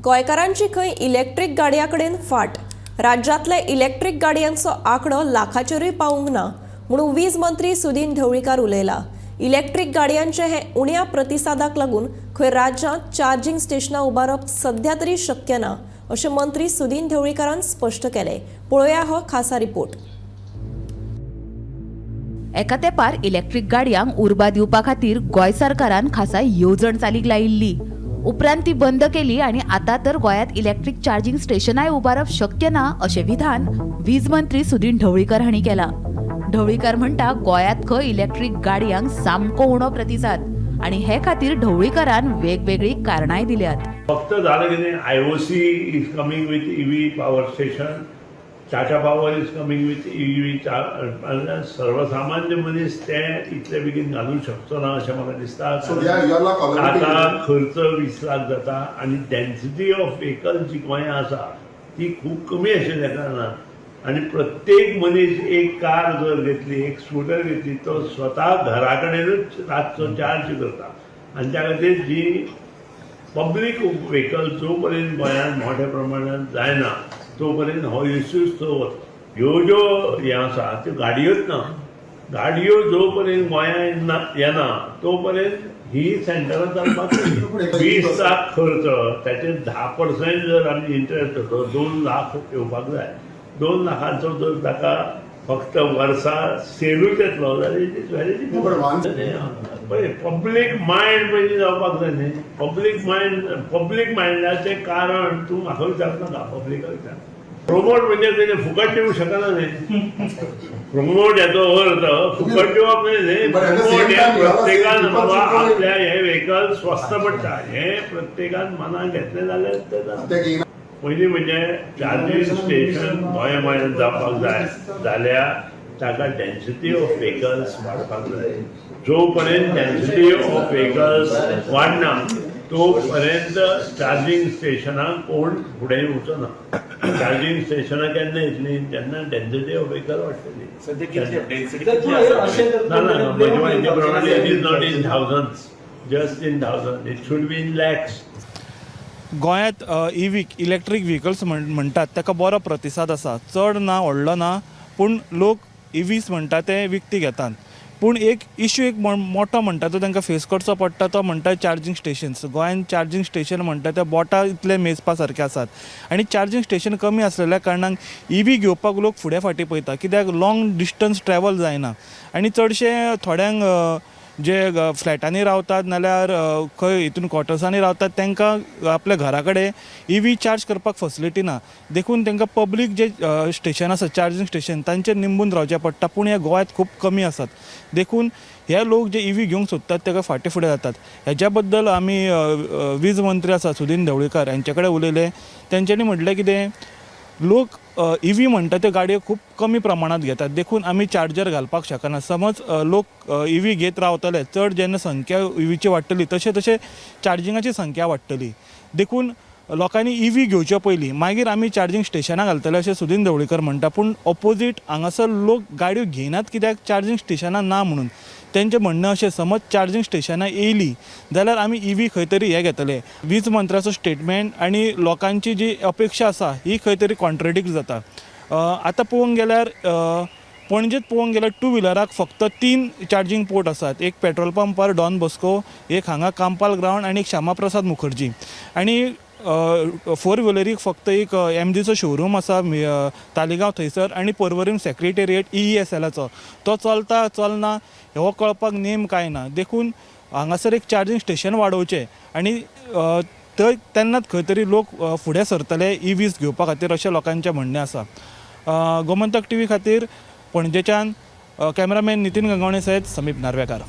गोंयकारांची खंय इलेक्ट्रीक गाडयां कडेन फाट. राज्यांतल्या इलेक्ट्रीक गाडयांचो आंकडो लाखाचेरूय पावूंक ना म्हणून वीज मंत्री सुदीन ढवळीकार उलयला. इलेक्ट्रीक गाडयांचे हे उण्या प्रतिसादाक लागून खंय राज्यांत चार्जिंग स्टेशनां उबारप सध्या तरी शक्य ना, अशें मंत्री सुदीन ढवळीकारान स्पश्ट केलें. पळोवया हो खासा रिपोर्ट. एका तेंपार इलेक्ट्रीक गाडयांक उर्बा दिवपा खातीर गोंय सरकारान खासा येवजण चालीक लायिल्ली. उपरांत ती बंद केली आनी आतां तर गोंयांत इलेक्ट्रीक चार्जिंग स्टेशनाय उबारप शक्य ना, अशें विधान वीज मंत्री सुदीन ढवळीकर हांणी केलां. ढवळीकर म्हणटा, गोंयांत खंय इलेक्ट्रीक गाडयांक सामको उणो प्रतिसाद आनी हे खातीर ढवळीकरान वेगवेगळीं कारणांय दिल्यात. फक्त झालं कितें, IOC is coming with EV power station, Tata Power is coming with EV. सर्वसामान्य मनीस ते इतले बेगीन घालूंक शकचो ना अशें म्हाका दिसता. So they are, you all are collaborating. Tata खर्च 20 लाख जाता आनी डेन्सिटी ऑफ व्हेकल जी गोंयांत आसा ती खूब कमी आशिल्ल्या कारणान आनी प्रत्येक मनीस एक कार जर घेतली, एक स्कुटर घेतली, तो स्वता घरा कडेनूच रातचो चार्ज करता. आनी त्या खातीर जी पब्लीक व्हेकल जो पर्यंत गोंयांत मोठ्या प्रमाणात जायना, तो पर्यंत हो इश्यूज तो वता. ह्यो ज्यो हें आसा त्यो गाडयोच ना. गाडयो जो पर्यंत गोंयांत ना येना, तो पर्यंत ही सेंटरां चलपाक. 20 लाख खर्च, त्याचे 10% जर आमी इंट्रस्ट धरलो, 2 लाख येवपाक जाय. 2 लाखांचो जर ताका फक्त वर्सा सेलूच येतलो जाल्यार it is very. No, but पळय, पब्लीक मायंड पयलीं जावपाक जाय न्ही. पब्लीक मायंड, पब्लीक मायंडाचें कारण तूं म्हाका विचारनाका, पब्लिका विचार. प्रोमोट म्हणजे तेणे फुकट दिवंक शकना न्ही. प्रोमोट हेचो अर्थ फुकट दिवप न्ही न्ही. But at the same promote हे time, you all are प्रत्येकान saying बाबा people should आपल्या हे व्हेकल स्वस्त पडटा हें प्रत्येकान मनात घेतलें जाल्यार तें जाता. ते घेयना. पयलीं म्हणजे चार्जींग स्टेशन गोंया गोंयांत जावपाक जाय जाल्यार ताका डेन्सिटी ऑफ व्हेकल्स वाडपाक जाय. जो पर्यंत डेन्सिटी ऑफ व्हेकल्स वाडना, तो पर्यंत चार्जींग स्टेशनाक कोण फुडें वचना. चार्जींग स्टेशनां केन्ना येतली? जेन्ना डेन्सिटी ऑफ व्हेकल वाडटली. सध्या कितली डेन्सिटी तर कितली तूं आसा? अशें जर ना ना, म्हज्या म्हायती प्रमाणे it is not in thousands, just in thousand, it should be in lakhs. गोंयांत इव्ही, इलेक्ट्रीक व्हेकल्स म्हणटात ताका बरो प्रतिसाद आसा. चड ना, व्हडलो ना, पूण लोक इवीस म्हणटा ते विकती घेतात. पूण एक इश्यू एक मोठो म्हणटा तो तांकां फेस करचो पडटा, तो म्हणटा चार्जींग स्टेशन्स. गोंयांत चार्जींग स्टेशन म्हणटा ते बोटां इतले मेजपा सारके आसात आनी चार्जींग स्टेशन कमी आसलेल्या कारणान इवी घेवपाक लोक फुडें फाटीं पळयता, कित्याक लाँग डिस्टन्स ट्रॅवल जायना. आनी चडशे थोड्यांक जे फ्लॅटांनी रावतात नाल्यार खंय हितून क्वॉर्टर्सांनी रावतात, तांकां आपल्या घरा कडेन इवी चार्ज करपाक फॅसिलिटी ना. देखून तांकां पब्लीक जे स्टेशन आसा, चार्जींग स्टेशन, तांचेर निंबून रावचें पडटा. पूण हे गोंयांत खूब कमी आसात, देखून हे लोक जे इवी घेवंक सोदतात ताका फाटीं फुडें जातात. हेज्या बद्दल आमी अ, अ, वीज मंत्री आसा सुदीन ढवळीकर हांचे कडेन उलयले. तेंच्यांनी म्हटलें कितें, लोक इवी म्हणटा त्यो गाडयो खूब कमी प्रमाणांत घेतात, देखून आमी चार्जर घालपाक शकना. समज लोक इवी घेत रावतले चड, जेन्ना संख्या इवीची वाडटली, तशें तशें चार्जिंगाची संख्या वाडटली. देखून लोकांनी इवी घेवचे पयलीं, मागीर आमी चार्जींग स्टेशनां घालतले, अशें सुदीन ढवळीकर म्हणटा. पूण ऑपोजीट हांगासर लोक गाडयो घेयनात, कित्याक चार्जींग स्टेशनां ना म्हणून. तेंचें म्हणणें अशें, समज चार्जींग स्टेशनां येयलीं जाल्यार आमी इवी खंय तरी हें घेतले. वीज मंत्र्याचो स्टेटमेंट आनी लोकांची जी अपेक्षा आसा, ही खंय तरी कॉन्ट्रेडिक्ट जाता. आतां पळोवंक गेल्यार पणजेत पळोवंक गेल्यार टू व्हिलराक फक्त तीन चार्जींग पोर्ट आसात. एक पेट्रोल पंपार डॉन बॉस्को, एक हांगा कांपाल ग्रावंड आनी एक श्यामा प्रसाद मुखर्जी. आनी फोर व्हिलरीक फक्त एक एमजीचो शोरूम आसा तालिगांव थंयसर आनी पर्वरीम सेक्रेटेरिएट ईईएसएलाचो. तो चलता चलना हो कळपाक नेम कांय ना. देखून हांगासर एक चार्जींग स्टेशन वाडोवचें आनी थंय तेन्नाच खंय तरी लोक फुडें सरतले इवीज घेवपा खातीर, अशें लोकांचें म्हणणें आसा. गोमंतक टीव्ही खातीर पणजेच्यान कॅमेरामॅन नितीन गंगावणे सयत समीप नार्वेकार.